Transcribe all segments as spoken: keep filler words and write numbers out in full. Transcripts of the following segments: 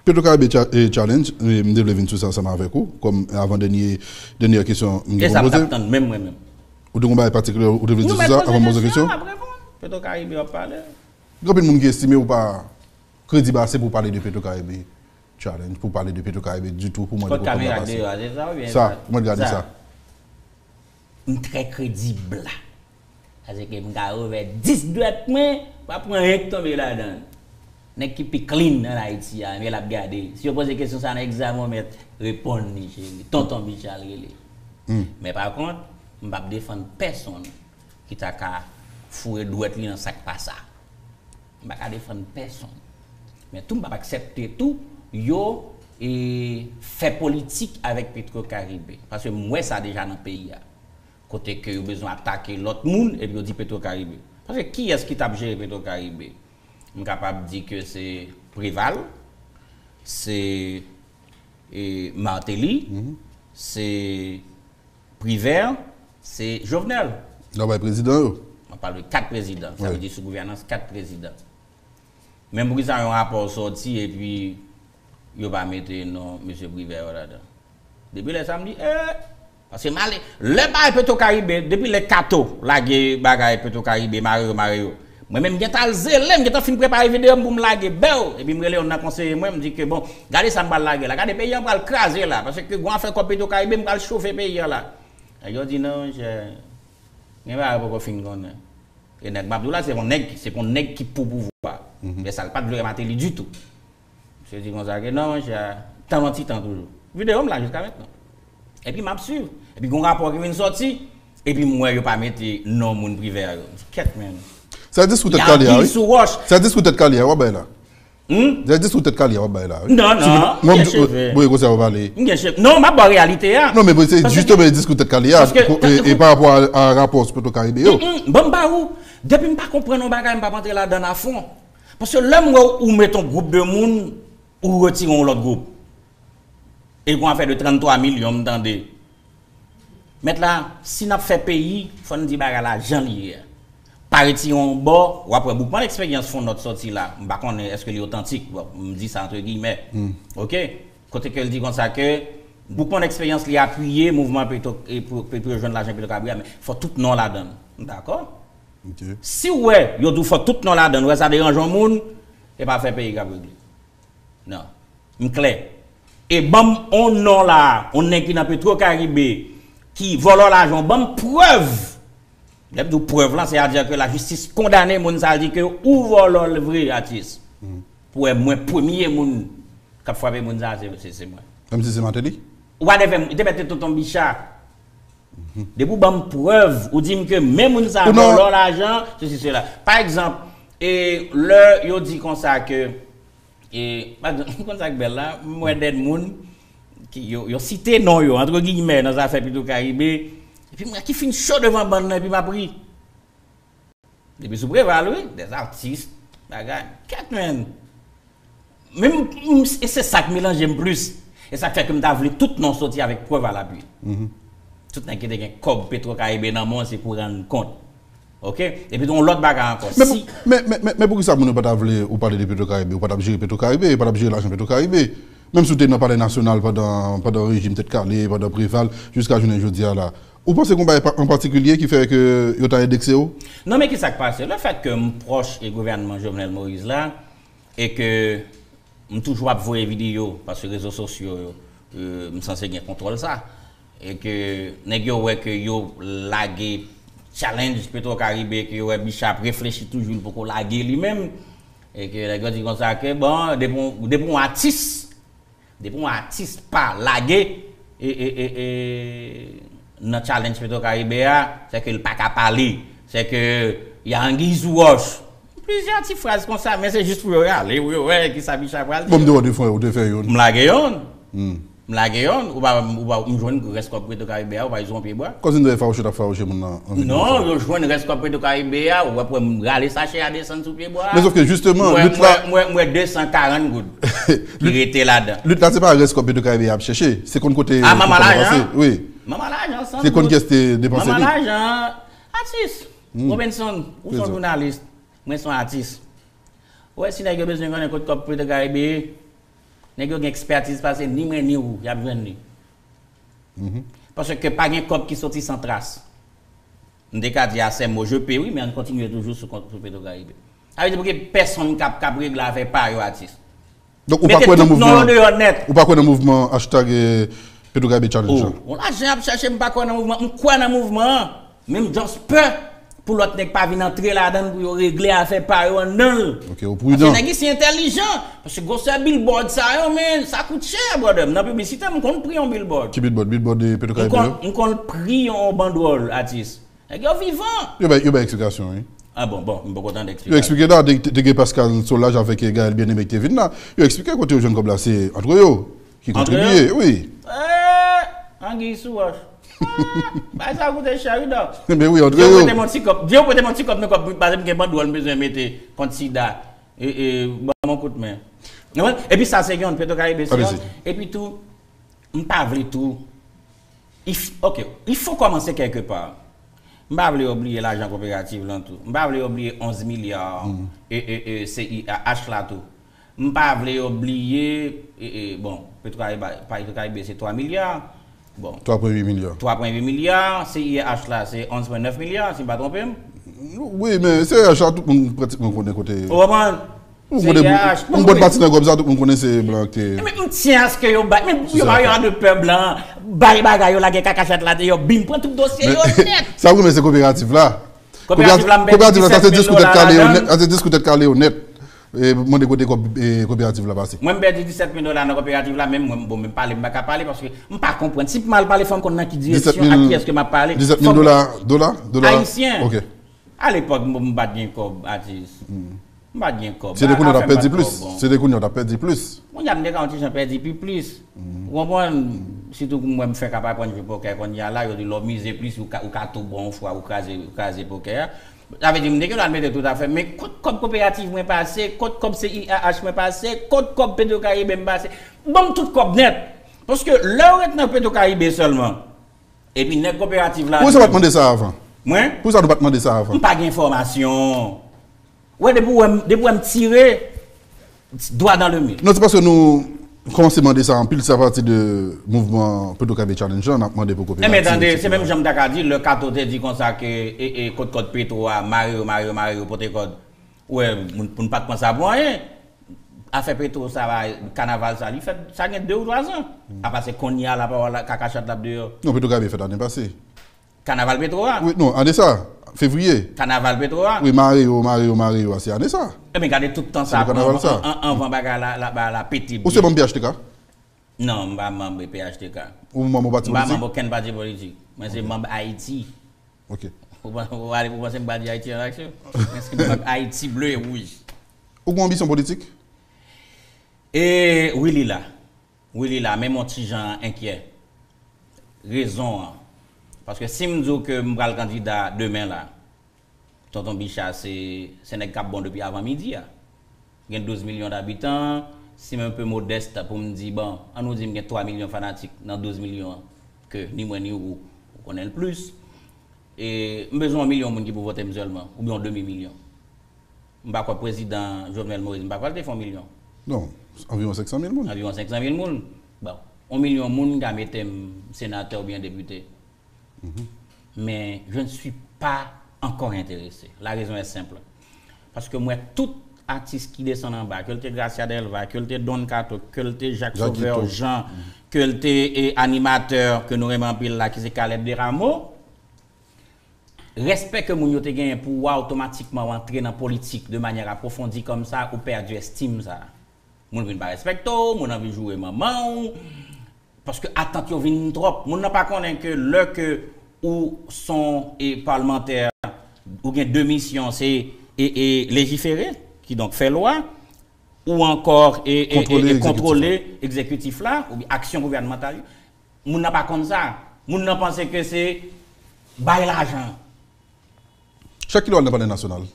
Petro Caribe Cha- eh, Challenge, eh, m te vle vin sou sa ansanm avèk ou, kòm avan dènye, dènyè kesyon m te E sa m t poze. Ap tann menm mwen menm. Ou te gon bagay patikilye ou te vle di Nou sou mèt sa poze avan m poze kesyon, kesyon? M ap reponn. Petro Caribe w ap pale. Gen anpil moun ki estime ou pa kredib ase pou pale de Petro Caribe Challenge, pou pale de Petro Caribe ditou, pou mande Kot pou kòb la kamera pase. Deyò a, se sa oubyen Sa, sa? Mwen gade Sa. Sa. M trè kredib la. Paske m ka ouvè dis dwèt mwen, pa pran anyen k tonbe ladan l. Nèg ki pi clean ann Ayiti a, men l ap gade. Si yo poze kesyon sa nan egzamen, w mèt reponn li, cheri. Tonton Bicha l rele. Hmm. Men pa kont, m p ap defann pèsonn ki ta ka foure dwèt li nan sa k pa sa. M pa ka defann pèsonn. Men tou, m p ap aksepte tou, yo e, fè politik avèk Petro Caribe. Paske m wè sa deja nan peyi a. Kote ke yo bezwen atake lòt moun, epi yo di Petro Caribe. Paske kiyès ki t ap jere Petro Caribe? M kapab di ke se Preval, se, e, Martelly, Mhm. se Privert, se Jovenel. Nan bay prezidan yo. Mwen pale de kat prezidan. Sa Wi. Vle di sou gouvènans kat prezidan. Men poukisa yon rapò sòti epi yo pa mete non mesye Privert yo ladan? Depi lè sa m di, eh, paske m ale, lè bagay Petro Caribe, depi lè Kato lage bagay Petro Caribe, mare yo, mare yo. Mwen menm m gentan al zele, m gentan fin prepare videyo m pou m lage, bèw. Epi m rele youn nan konseye mwen, m di ke bon, gade sa m pral lage la, gade peyi an pral kraze la, paske gon afè kòb Petro Caribe, m pral chofe peyi an la. Nèg yo di non, monchè, gen bagay poko fin konnen. E nèg m ap di w la, se yon nèg, se yon nèg ki pou pouvwa. Mhm. Men sa l pa t vle wè Martelly ditou. Misye di konsa ke non, monchè, tan yon ti tan toujou. Videyo m la jiska mentnan. Epi m ap swiv. Epi gon rapò ki vin sòti, epi m wè yo pa mete non moun Privert yo. M di, kèt, men. Sa diskou tèt kale a, wi. Sa diskou tèt kale a, w ap bay la. Hmm? Sa diskou tèt kale a, w ap bay la, wi. Non, non, m gen cheve. Bon, e konsa w pale. M gen cheve. Non, m ap ba w reyalite a. Non, men se jisteman diskou tèt kale a, e, e pa rapò a, a rapò sou Petro Caribe yo. Mm, mm, ban m ba ou, depi m pa konprann yon bagay, m p ap antre ladan l afon. Paske lè m wè ou met yon gwoup de moun, ou retire yon lòt gwoup. E gon afè de tranntwa milyon, m tande. Mèt la, si n ap fè peyi, fò n di bagay la jan li ye a. Pa retire yon bò, w ap wè Boukman Eksperyans fè yon nòt sòti la. M pa konnen èske li otantik, bon, m di sa antre giyimè. Hmm. Oke? Kote ke l di konsa ke Boukman Eksperyans li apiye mouvman Petro, e pou, pou, pou yo jwenn lajan Petro Caribe a, men fò tout non ladan l. M dakò. Ok. Si w wè, yo di w fò tout non ladan l, w wè sa deranje yon moun, e pa fè peyi k ap regle. Non. M klè. E ban m on non la, on nèg ki nan Petro Caribe, ki vòlò lajan, ban m prèv. Lè m di w prèv lan, sètadi ke lajistis kondane moun sa a, di ke ou vòlò l vre, atis. Hmm. Pou wè mwen premye moun k ap frape moun sa a, se, se, se mwen. Menm si se Martelly? Whatever, li te mèt te tonton Bicha. Mhm. Depi w ban m prèv, ou di m ke men moun sa a vòlò lajan, sesi, sela. Pa egzanp, e lè yo di konsa ke E, pa egzanp, ou konn sa k bèl la, m wè dèd moun ki yo, yo site non yo, antre giyimè, nan zafè Petro Caribe, epi m wè ki fin cho devan bann nan, epi m ap ri. Depi sou Preval, wi, des artistes, bagay. Kèt, men. Men m, m, e se sa k melanje m plis. E sa k fè ke m ta vle tout non soti avèk prèv a lapui. Mhm. Tout nèg ki te gen kòb Petro Caribe nan men w, se pou rann kont. Oke? Epi tou, yon lòt bagay ankò. Men, si pou- men, men, men, men poukisa moun yo pa ta vle ou pale de Petro Caribe, ou pa t ap jere Petro Caribe, ou pa t ap jere lajan Petro Caribe? Menm si w te nan Palè Nasyonal pandan, pandan rejim Tèt Kale, pandan Preval, jiska jounen jodi a la, ou panse gen yon bagay pa- an patikilye ki fè ke yo ta endekse w? Non, men ki sa k pase? Lefèt ke m pwòch e gouvènman Jovenel Moïse la, e ke m toujou ap voye videyo, paske rezo sosyo yo, euh, m sanse gen kontwòl sa. E ke nèg yo wè ke yo lage challenge Petro Caribe, ke yo wè Bicha ap reflechi toujou, li poko lage li menm. E ke nèg yo di konsa ke, bon, depi w, depi w atis, depi yon atis pa lage, e, e, e, e, nan challenge Petro Caribe a, se ke l pa ka pale, se ke y a anguille sous roche. Plizyè ti fraz konsa, men se jis pou yo rale, pou yo wè ki sa Bicha pral di. Bon, m te wè w te fè, ou te fè youn. M lage youn. Hmm. M lage youn, ou pa, ou pa, m jwenn rès kòb Petro Caribe a, ou pa jwenn pye bwa. Kòmsi m te wè fawouche t ap fawouche moun nan. Non, yo jwenn rès kòb Petro Caribe a, ou wè pou m rale sachè a desann sou pye bwa. Men sòf ke jisteman, lit la. M wè, m wè, m wè de san karant goud ki rete ladan. Lit la, se pa rès kòb Petro Caribe a ap chèche. Se konn kote. Ah, manman lajan. Wi. Manman lajan, san goud. Se konn kiyès te depanse li. Manman lajan, atis. Hmm. Robinson, ou se yon jounalis. Mwen se yon atis. Ou wè, si nèg yo bezwen konnen kot kòb Petro Caribe ye, Nèg yo gen ekspertiz pase ni mwen ni ou, y ap jwenn li. Paske pa gen kòb ki soti san tras. M te ka di a sè mo je peux, wi, men ann kontinye toujou sou kont sou Petro Caribe. Sa vle di pou gen pèsonn k ap k ap regle afè pa yo atis. Donk ou pa kwè nan mouvman, ou pa kwè nan mouvman hashtag Petro Caribe Challenge la? Yon lajan y ap chache, m pa kwè nan mouvman, m kwè nan mouvman an. Men m just pè pou lòt nèg pa vin antre ladan l pou yo regle afè pa yo anndan l. Ok, ou pridan. Paske nèg isi entèlijan. Paske gwosè billboard sa yo, men sa kout chè, brother. M nan piblisite, m konn pri yon billboard. Ki billboard? Billboard de Petro Caribe yo? M konn pri yon bandwòl atis. Nèg yo vivan. Yo bay, yo bay eksplikasyon, wi. Ah bon, bon, m poko tande eksplikasyon. Yo eksplike la, te, te gen Pascal Solages avèk Gaël Bien-Aimé ki te vin la. Yo eksplike kote yo jwenn kòb la, se antre yo ki kontribye, wi. Eh, anguille sous roche. Ah, bay sa koute chè, wi, dòk. Men wi, antre yo. Di yo prete m yon ti kòb, di yo prete m yon ti kòb nan kòb, paske m gen bandwòl m bezwen mete kont sida. E, e, ban m yon kout men. Ou konprann? Epi sa se yon, Petro Caribe se yon. Epi tou, m pa vle tou. Il f- ok, il faut commencer quelque part. M pa vle yo bliye lajan koperativ lan tou. M pa vle yo bliye onz milya e, e, e, C I A H la tou. M pa vle yo bliye, e, e, bon, Petro Caribe, Petro Caribe se twa milya. Bon. Twa pwen uit milya. Twa pwen uit milya, C I A H la se onz pwen nèf milya, si m pa twonpe m. Wi, men C I A H la, tout moun pratikman konnen kote. Ou konprann? Ou konnen, yon bòt pati nan kòb sa, tout moun konnen se blan ki te. Men m tyen aske yo bay, men yo pa yo de pè blan, bay bagay yo, lage kakachat la deyò, bim, pran tout dosye yo nèt. Sa w renmen se koperativ la. Koperativ la, m pèdi disèt mil dola ladan. Koperativ la, sa se diskou tèt kale yo nèt, sa se diskou tèt kale yo nèt. E, mande kote kòb, e, koperativ la pase. Mwen, m pèdi disèt mil dola nan koperativ la, menm mwen, bon, menm pale, m pa ka pale, paske m pa konprann. Si m mal pale, fò m konn nan ki direksyon, ak kiyès ke m ap pale. Disèt mil dola, dola, dola? Ayisyen. Ok. Alepòk, m, m pa t gen kòb, atis. M pa t gen kòb. Se te kounye a w t ap pèdi plis. Se te kounye a w t ap pèdi plis. Kounye a, m te ka yon ti jan pèdi pi plis. Ou konprann? Sitou mwen, m fèk ap aprann jwe pokè kounye a la, yo di lè w mize plis, ou ka, ou ka tou bon fwa, ou kraze, ou kraze pokè a. Sa vle di, m te gen dwa mete tout afè m, men kot kòb koperativ mwen pase, kot kòb C I A H mwen pase, kot kòb Petro Caribe m pase? Ban m tout kòb nèt. Paske lè w ret nan Petro Caribe sèlman, epi nèg koperativ la. Poukisa w pa t mande sa avan? Mwen? Poukisa nou pa t mande sa avan? M pa gen enfòmasyon. Ou wè, depi w wè m, depi w wè m tire, dwa dan le mil. Non, se paske nou kòmanse mande sa anpil, se apati de mouvman Petro Caribe Challenge lan, n ap mande pou koperativ, etsetera. Enben, tande, se menm jan m ta ka di, lè Kato te di konsa ke, e, e, kot kòd Petro a, mare yo, mare yo, mare yo, pote kòd. Ou wè, moun, moun pa t pran sa pou anyen. Afè Petro sa va, kanaval sa, li fèt, sa gen de ou twa zan. Apa se kounye a, la pawòl, la, kakachat la ap deyò. Non, Petro Caribe fèt ane pase. Kanaval Petro a? Wi, non, ane sa, fevriye. Kanaval Petro a? Wi, mare yo, mare yo, mare yo a, se ane sa. Ebyen, gade tout tan sa pran anvan, an, anvan bagay la, la, la, la pete byen. Ou se manm P H T K? Non, m pa manm P H T K. Ou manm yon pati politik? M pa manm okenn pati politik. Mwen se manm Ayiti. Ok. Ou pa, ou pa, ou panse m pa di Ayiti an aksyon? Mwen se manm Ayiti ble e wouj. Ou gen anbisyon politik? E wi, li la. Wi, li la, men m on ti jan enkyè. Rezon an. Paske si m di w ke m pral kandida demen la, Tonton Bicha se, se nèg k ap bon depi avan midi a. Gen douz milyon d'abitan, si m enpe modès pou m di, bon, ann nou di m gen twa milyon fanatik nan douz milyon an, ke ni mwen ni ou, ou konnen l plis. E m bezwen yon milyon moun ki pou vote m sèlman, oubyen yon demi milyon. M pa kwè prezidan Jovenel Moïse, m pa kwè l te fè yon milyon. Non, anviwon senk san mil moun. Anviwon senk san mil moun. Bon, yon milyon moun ka mete m senatè oubyen depite. Mais je ne suis pas encore intéressé. La raison est simple. Paske m wè tout atis ki desann anba, ke l te Gracia Delva, ke l te Don Kato, ke l te Jacques Sauveur Jean, ke l te, e, animatè ke nou renmen anpil la, ki se Caleb Desrameaux, respè ke moun yo te genyen pou w a, otomatikman w antre nan politik de manyè apwofondi kòmsa, ou pèdi estim sa. Moun vin pa respekte w, moun anvi joure manman w, paske atant yo vin twòp. Moun nan pa konnen ke lè ke ou son e palmantè, ou gen de misyon, se e, e lejifere, kidonk fè lwa, ou ankò e, e, e, e kontwole egzekitif la, oubyen aksyon gouvènmantal yo. Moun nan pa konn sa. Moun nan panse ke se bay lajan. Chak kilè w al nan Palè Nasyonal?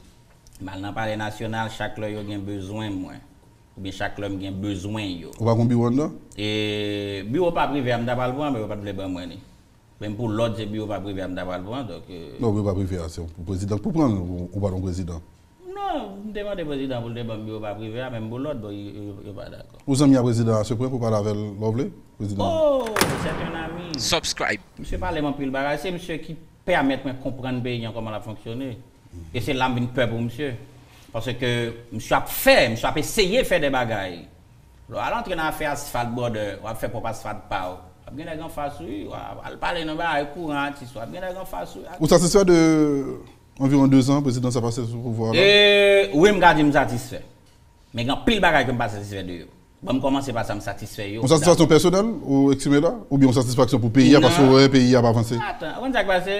M al nan Palè Nasyonal chak lè yo gen bezwen mwen. Oubyen chak lè m gen bezwen yo. Ou pa gen biwo anndan? E, biwo pa prive a, m ta pral pran, men yo pa t vle ban mwen li. Menm pou lòd, se biwo pa prive a, m ta pral pran, donk, e. Non, biwo pa prive a, se pou prezidan k pou pran l, ou, ou pa t yon prezidan. M te mande prezidan pou l te ban m biwo pa prive a, menm pou lòt, bon, yo, yo, yo pa dakò. Ou zanmi a prezidan a ce point pou pale avè l lè w vle? Prezidan. Oh, c'est un ami. Subscribe. Misye pale m anpil bagay, se misye ki pèmèt mwen konprann peyi an kòman l ap fonksyone. E se la m vin pè pou misye. Paske misye ap fè, misye ap eseye fè de bagay. Lè w al antre nan afè asfalt, brother, w ap fè pwòp asfalt pa w. W ap gen nèg anfas ou, wi, w ap al pale nan bagay kouran atis, w ap gen nèg anfas ou. Ou satisfè de anviwon dezan prezidan sa pase sou pouvwa a la? E, wi, m ka di m satisfè. Men gen anpil bagay ke m pa satisfè de yo. Bon, m kòmanse pa sa m satisfè yo. Yon satisfaksyon pèsonèl ou eksprime la? Oubyen yon satisfaksyon pou peyi a, paske w wè peyi a ap avanse? Atan, ou konn sa k pase?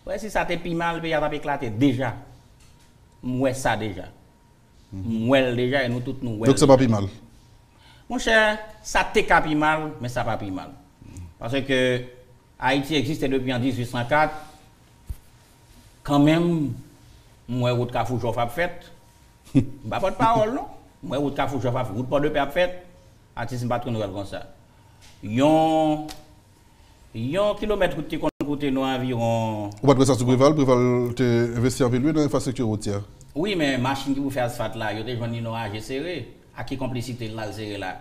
Ou wè si sa te pi mal, peyi a t ap eklate deja. M wè sa deja. M wè l deja e nou tout nou wè l. Donk sa pa pi mal? Monchè, sa te ka pi mal, men sa pa pi mal. Paske Ayiti egziste depi an dizuit san kat. Kanmenm, m wè wout Kafou Jòf ap fèt. M pa pòtpawòl, non. M wè wout Kafou Jòf ap, wout Pòdepè ap fèt. Atis, m pa t konn wè l konsa. Yon, yon kilomèt wout ki konn koute nou anviwon. Ou pa t wè sa sou Preval? Preval te envesti anpil, wi, nan enfrastrikti woutyè. Wi, men machin ki pou fè asfalt la, yo te jwenn li nan raje sere. Ak ki konplisite l al sere la?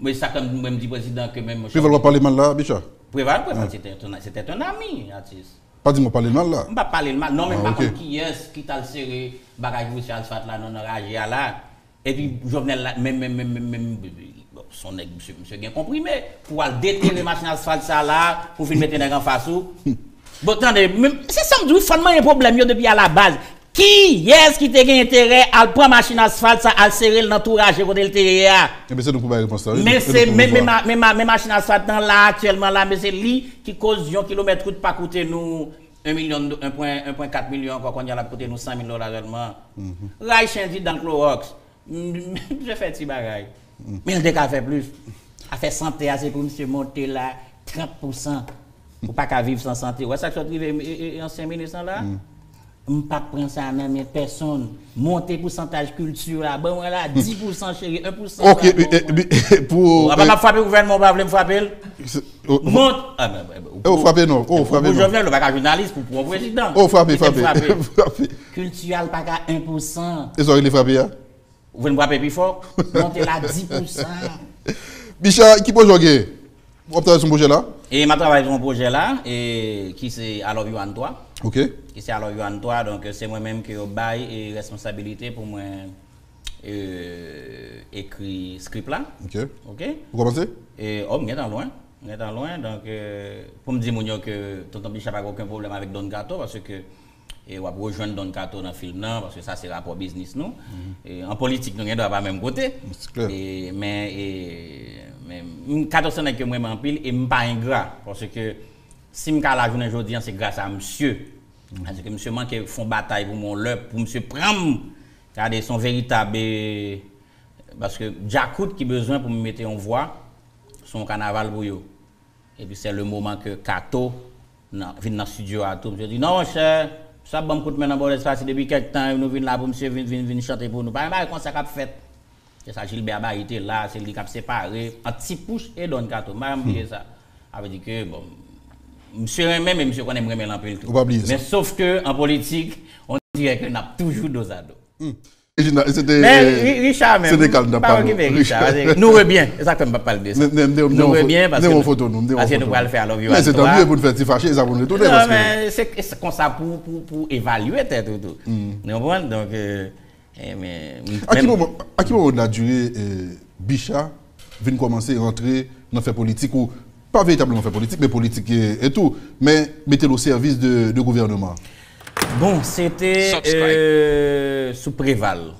Mwen sa ke mwen m di prezidan ke menm Preval w ap pale mal la, Bicha? Preval, Preval, se te, se te un ami, Atis. Pa di m w ap pale l mal la. M pa pale l mal. Non, men m pa konn kiyès ki t al sere bagay ki pou fè asfalt la nan, nan raje a la. Epi Jovenel la, menm, menm, menm, menm, menm, bon, se yon nèg, misye, misye gen konprime pou al detere machin asfalt sa la, pou vin mete nèg anfas ou. Bon, tande, menm, se sa m di w, fò n manyen pwoblèm yo depi alabaz. Kiyès ki te gen enterè al pran machin asfalt sa, al sere l nan tou raje kote l te ye a? Ebyen, se nou pou bay repons la, wi. Men se, men, men, ma- men, ma- men machin asfalt nan la, aktyèlman la, men se li ki koz yon kilomèt wout pa koute nou un milyon, un pwen, un pwen kat milyon ankò, kounye a l ap koute nou san mil dola sèlman. Ray chen di dan klowòks. Misye fè ti bagay. Men l te ka fè plis. Afè sante a, se pou misye monte la trant pousan. Ou pa ka viv san sante. Ou wè sa k sot rive, e, e, e, ansyen minis lan la? M p ap pran sa nan men pèsonn. Monte pousantaj kilti la. Ban mwen la, dis pousan, cheri, un pousan. Ok, pa bon, e, mwen. E, pou, w ap ap frape gouvènman, ou pa vle m frape l? Mont. Ah, ben, ben, ou frape non, ou frape non. Pou Jovenel, ou pa ka jounalis, pou, pou yon prezidan. Ou frape, frape, frape. Kilti a l pa ka un pousan. E sa w rele frape a? Ou vin frape pi fò, monte la dis pousan. Bicha, ki pwojè w gen? W ap travay sou pwojè la? E m ap travay sou yon pwojè la, e ki se Alò Yohan twa. Ok. Ki se Alò Yohan twa, donk se mwen menm ke yo bay e responsabilite pou mwen e, ekri script la. Ok. Ok? Ou kòmanse? E, oh, m gentan lwen. M gentan lwen, donk, e, pou m di moun yo ke Tonton Bicha pa gen okenn pwoblèm avèk Don Kato, paske e w ap rejwenn Don Kato nan fim nan, paske sa se rapò biznis nou. E, an politik, nou gen dwa pa menm kote. E, men, e, men, m, Kato se nèg ke m renmen anpil e m pa engra, paske si m ka la jounen jodi an, se gras a misye. Paske misye manke fè yon batay pou mwen yon lè, pou misye pran m. Gade, se yon veritab, e, paske djakout ki bezwen pou m mete yon vwa sou yon kanaval pou yo. Epi se le moman ke Kato nan, vin nan estidyo a tou. Misye di, "Non, monchè, sa ap ban m kout men nan Bòdès Pati depi kèk tan, nou vin la pou misye vin, vin, vin chante pou nou." Pa gen bagay konsa k ap fèt. Se sa Gilbert Bayi te la, se li k ap separe ant Ti Pouch e Don Kato. M pa janm bliye sa. Sa vle di ke, bon, misye renmen, men misye konnen m renmen l anpil tou. Ou pa bliye sa. Men sof ke an politik, on dirait ke n ap toujou dozado. Regina, se te, men, e, Ri-, Richard menm, se te kal n t ap pale. Pa okipe Richard, paske nou rebyen. E sa k fè m p ap pale de sa. Nou rebyen paske nou pral fè Alò Yohan twa. Men se tanbyen pou n fè ti fache, sa pou n retounen. Non, men se, se konsa pou, pou, pou evalye tèt ou tou. Ou konprann? Donk, e, e, men, a ki moman, a ki moman de la durée, e, Bicha vin kòmanse rantre nan fè politik ou pa veritableman fè politik, men politik e, e tou, men mete l o sèvis de, de gouvènman? Bon, se te, e, sou Preval.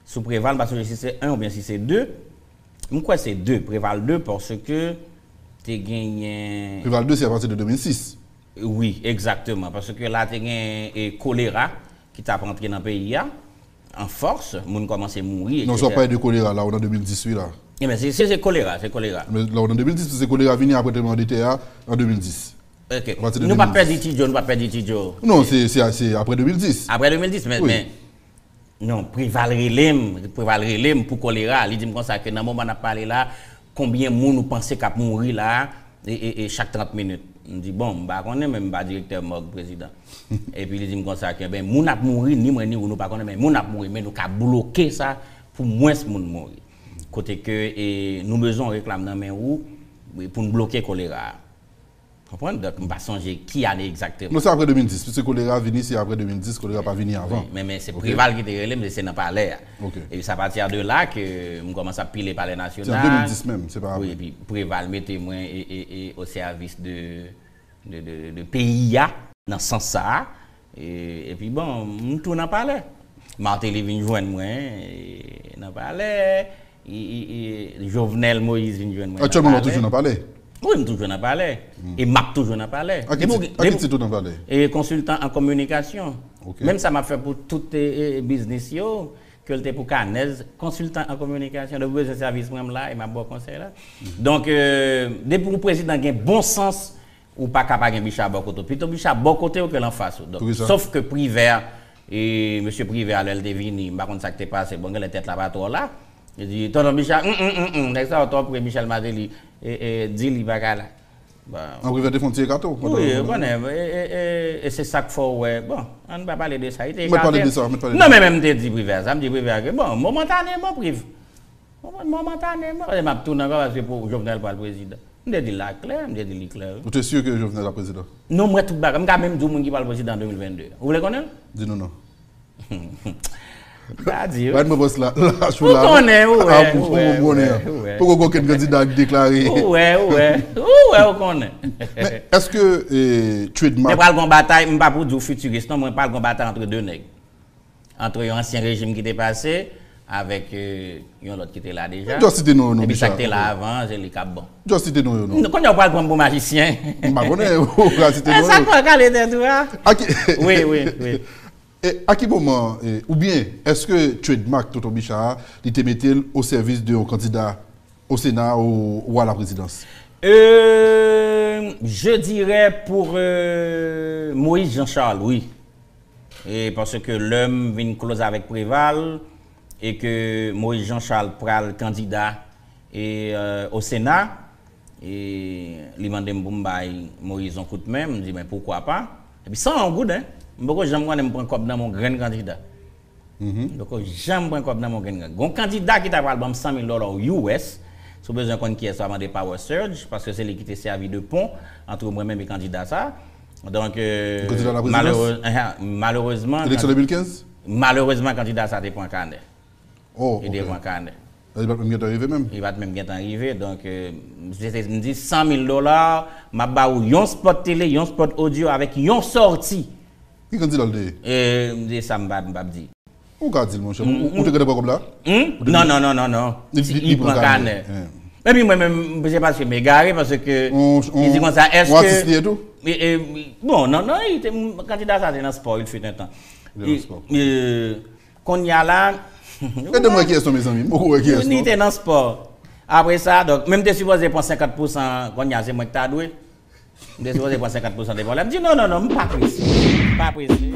Sou Preval, m pa sonje si se en oubyen si se de. M kwè se de, Preval de, paske te genyen Preval de, se apati de de mil sis. Wi, egzakteman, paske la te gen, e, kolera ki t ap antre nan peyi a, an fòs, moun kòmanse mouri, etsetera. Non, sa w pale de kolera la, ou nan de mil dis wi la. Ebyen, se, se, se kolera, se kolera. Men la, ou nan de mil dis, se kolera vini apre tranblemanntè a, an de mil dis. Ok. Nou pa pèdi Ti Djo, nou pa pèdi Ti Djo. Non, se, se, se apre de mil dis. Apre de mil dis, men, men, non, Preval rele m, Preval rele m pou kolera. Li di m konsa ke nan moman n ap pale la, konbyen moun ou panse k ap mouri la, e, e, e chak trant minit? M di, bon, m pa konnen, men m pa direktè mòg prezidan. Epi li di m konsa ke, ben, moun ap mouri, ni mwen ni ou, nou pa konnen, men moun ap mouri, men nou ka bloke sa pou mwens moun mouri. Kote ke, e, nou bezwen yon reklam nan men ou, wi, pou n bloke kolera a. Konprann? Donk, m pa sonje ki ane egzakteman. Non, se apre de mil dis, piske kolera vini, se apre de mil dis, kolera pa vini avan. Wi, men, men se Preval ki te rele m, se nan palè a. Ok. E se apati de la ke m kòmanse ap pile palè nasyonal. Se an de mil dis menm, se pa apre. Wi, epi Preval mete mwen e, e, e, o sèvis de, de, de, de peyi a, nan sans sa a. E, epi bon, m tou nan palè. Martelly vin jwenn mwen, e, nan palè. E, e, e, Jovenel Moïse vin jwenn mwen nan palè. Aktyèlman, w toujou nan palè? Wi, m toujou nan palè. E m ap toujou nan palè. A ki tit, a ki tit ou nan palè? E konsiltan an kominikasyon. Ok. Menm sa m ap fè pou tout, e, e, biznis yo, ke l te pou Kanèz, konsiltan an kominikasyon. Lè w bezwen sèvis mwen, m la, e m ap ba w konsèy la. Donk, e, depi yon prezidan gen bon sans, ou pa ka pa gen Bicha bò kote w. Pito Bicha bò kote w ke l anfas ou. Donk, poukisa? Sof ke Privè, e, mesye Privè, lè l te vini, m pa konn sa k te pase, bon, genlè tèt la pa twò la. Li di, tonton Bicha, hum, hum, hum, hum, nèg sa yo twò pre Michel Martelly, e, e, di li pa ka la. Bon. An Privè te fè yon ti ekate w pandan yon moman. Wi, ou konnen, e, e, e, e se sa k fè w wè. Bon, ann pa pale de sa. Li te ekate. Mèt pale de sa, mèt pale de sa. Non, men, men m te di Privè sa, m di Privè ke, bon, momantaneman, Priv. Moman, momantaneman, paske m ap tounen ankò paske pou Jovenel pral prezidan. M te di l la klè, m te di li klè, wi. Ou te si ke Jovenel ap prezidan? Non, m wè tout bagay. M ka menm di w moun ki pral prezidan an de mil vennde. Ou vle konnen l? Di nou non. M pa di w. Ba n mwen pòs la, lach ou la. Ou konnen, ou wè, ou wè, ou wè. Poko gen okenn kandida ki deklare. Ou wè, ou wè. Ou wè, ou konnen. Men, èske, e, trademark. Men pral gon batay, m pa pou di w fitiris, non, mwen pral gon batay antre de nèg. Antre yon ansyen rejim ki te pase avèk, e, yon lòt ki te la deja. Just site non yo non, Bicha. Epi sa k te la avan, se li k ap bon. Just site non yo non. Kounye a w pral pran m pou majisyen. M pa konnen, ou pral site non yo. E sa k fè w kale tèt ou a? Wi, wi, wi. E a ki moman, e, oubyen, èske trademark Tonton Bicha a, li te mete l o sèvis de yon kandida au Sénat ou, ou à la présidence? Euh, je dirais pour, euh, Moïse Jean Charles, wi. E paske lè m vin close avèk Preval e ke Moïse Jean Charles pral kandida e, euh, au Sénat, e li mande m pou m bay Moïse yon kout men, m di, men poukwa pa? Epi san yon goud, en. M poko janm konnen m pran kòb nan men yon grenn kandida. Mhm. Donk, janm pran kòb nan men yon grenn gang. Gon kandida ki ta pral ban m san mil dola U S, si w bezwen konn kiyès, w a mande Power Surge, paske se li ki te sèvi de pon ant mwen menm e kandida sa. Donk, euh, kandida la prezidans? Malerez-, eh, malerezman, eleksyon de mil kenz? Malerezman, kandida sa te pran kanè. Oh, ok. Li te pran kanè. Li pa t menm gentan rive menm? Li pa t menm gentan rive, donk, euh, se, se, m di san mil dola, m ap ba ou yon spot tele, yon spot odyo avèk yon sòti. Ki kandida l te ye? E, m di sa m pa, m p ap di. Ou ka di l, monchè. Ou, ou te gentan pran kòb la? Hmm? Non, non, non, non, non. Li, li, li pran kanè. Epi mwen menm, se paske m egare, paske li di konsa, èske. Yon atis li ye tou? E, e, bon, non, non, li te, kandida sa te nan spò, il fut un temps. Li te nan spò. E, kounye a la. Ede m wè kiyès non, mezanmi. M poko wè kiyès non. Li te nan spò. Apre sa, donk, men m te sipoze pran senkant pousan, kounye a se mwen ki ta dwe. M te sipoze pran senkant pousan de pwòblèm. M di, non, non, non, m pa prese. M pa prese.